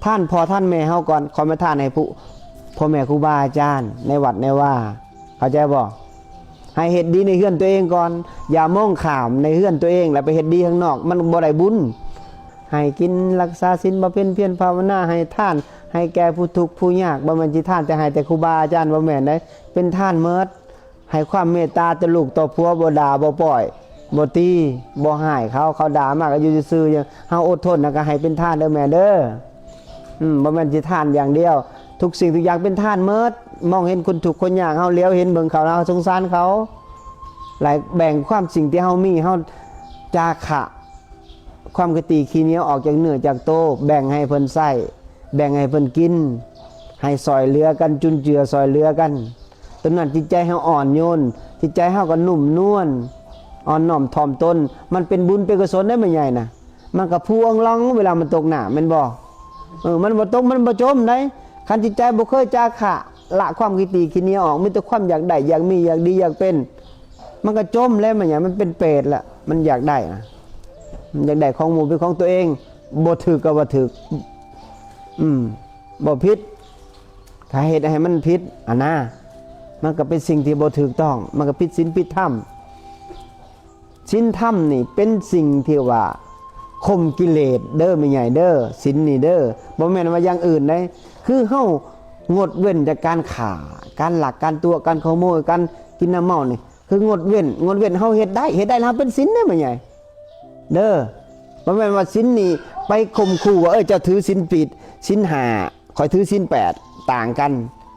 ທ່ານພໍ່ທ່ານແມ່ເຮົາກ່ອນ ຄ່ອຍມາທານໃຫ້ຜູ້ ພໍ່ແມ່ຄູບາອາຈານໃນວັດໃນວາ ເຂົ້າໃຈບໍ່? ໃຫ້ເຮັດດີໃນເຮືອນຕົວເອງກ່ອນ ຢ່າມອງຂ້າມໃນເຮືອນຕົວເອງ ແລ້ວໄປເຮັດດີຂ້າງນອກ ມັນບໍ່ໄດ້ບຸນ. ໃຫ້ກິນ ຮັກສາສິນ ບຳເພັນພຽນ ພາວະນາ ໃຫ້ທານ ໃຫ້ແກ່ຜູ້ທຸກຜູ້ຍາກ ບໍ່ແມ່ນຊິທານແຕ່ໃຫ້ແຕ່ຄູບາອາຈານ ບໍ່ແມ່ນເດ້. ເປັນທານໝົດ ໃຫ້ຄວາມເມດຕາຕໍ່ລູກຕໍ່ຜົວ ບໍ່ດ່າ ບໍ່ປ້ອຍ ບໍ່ຕີ ບໍ່ຮ້າຍເຂົາ ເຂົາດ່າມາກໍຢູ່ຊື່ໆ ເຮົາອົດທົນ ແລ້ວກໍໃຫ້ເປັນທານເດີແມ່ເດີ. ອືມ ບໍ່ແມ່ນຊິທານຢ່າງດຽວ ທຸກສິ່ງທຸກຢ່າງເປັນທານໝົດ. ມອງເຫັນຄົນທຸກຄົນຍາກ ເຮົາຫຼຽວເຫັນເບິ່ງເຂົາ ເຮົາສົງສານເຂົາ. ແລະ ແບ່ງຄວາມສິ່ງທີ່ເຮົາມີ ເຮົາຈາຄະ ຄວາມຄະຕິຂີ້ໜຽວອອກຈາກເນື້ອຈາກໂຕ ແບ່ງໃຫ້ເພິ່ນໃຊ້ ແບ່ງໃຫ້ເພິ່ນກິນ ໃຫ້ຊ່ອຍເຫຼືອກັນ ຈຸນເຈືອຊ່ອຍເຫຼືອກັນ. ຕົວນັ້ນຈິດໃຈເຮົາອ່ອນໂຍນ ຈິດໃຈເຮົາກໍນຸ້ມນວນ ອ່ອນນ້ອມຖ່ອມຕົນ. ມັນເປັນບຸນເປັນກຸສົນເດ້ແມ່ໃຫຍ່ນະ. ມັນກໍພູອອງລອງເວລາມັນຕົກນ້ຳແມ່ນບໍ່? ເອີ ມັນບໍ່ຕົກ ມັນບໍ່ຈົມໃດ໋. ຄັນຈິດໃຈບໍ່ເຄີຍຈາຄະ ລະຄວາມຄະຕິຂີ້ໜຽວອອກ ມີແຕ່ຄວາມຢາກໄດ້ ຢາກມີ ຢາກດີ ຢາກເປັນ ມັນກໍຈົມແລ້ວ ມັນຫຍັງ ມັນເປັນເປດລະ ມັນຢາກໄດ້ນະ ມັນຢາກໄດ້ຂອງໝູ່ເປັນຂອງຕົວເອງ ບໍ່ຖືກກໍວ່າຖືກ ອືມ ບໍ່ຜິດ ຖ້າເຮັດໃຫ້ມັນຜິດ ອັນນາ ມັນກໍເປັນສິ່ງທີ່ບໍ່ຖືກຕ້ອງ ມັນກໍຜິດສິນຜິດທຳ. ສິນທຳນີ້ເປັນສິ່ງທີ່ວ່າຂົ່ມກິເລດເດີແມ່ໃຫຍ່ເດີ ສິນນີ້ເດີ ບໍ່ແມ່ນວ່າຢ່າງອື່ນໃດ໋. ຄືເຮົາງົດເວັ້ນຈາກການຂ້າ ການລັກ ການຕົວະ ການຂະໂມຍ ການກິນນ້ຳເມົານີ້ ຄືງົດເວັ້ນ ງົດເວັ້ນ ເຮົາເຮັດໄດ້ ເຮັດໄດ້ແລ້ວເຮົາເປັນສິນເດ້ແມ່ໃຫຍ່ເດີ. ບໍ່ແມ່ນວ່າສິນນີ້ໄປຂົ່ມຂູ່ວ່າ ເອີ ເຈົ້າຖືສິນຜິດ ສິນຫ້າ ຂ້ອຍຖືສິນແປດ ຕ່າງກັນ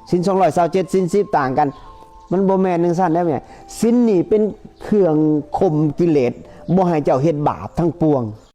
ສິນສອງຮ້ອຍຊາວເຈັດ ສິນສິບ ຕ່າງກັນ. ມັນບໍ່ແມ່ນຈັ່ງຊັ້ນເດ້ແມ່ໃຫຍ່. ສິນນີ້ເປັນເຄື່ອງຂົ່ມກິເລດ ບໍ່ໃຫ້ເຈົ້າເຮັດບາບທັງປວງ.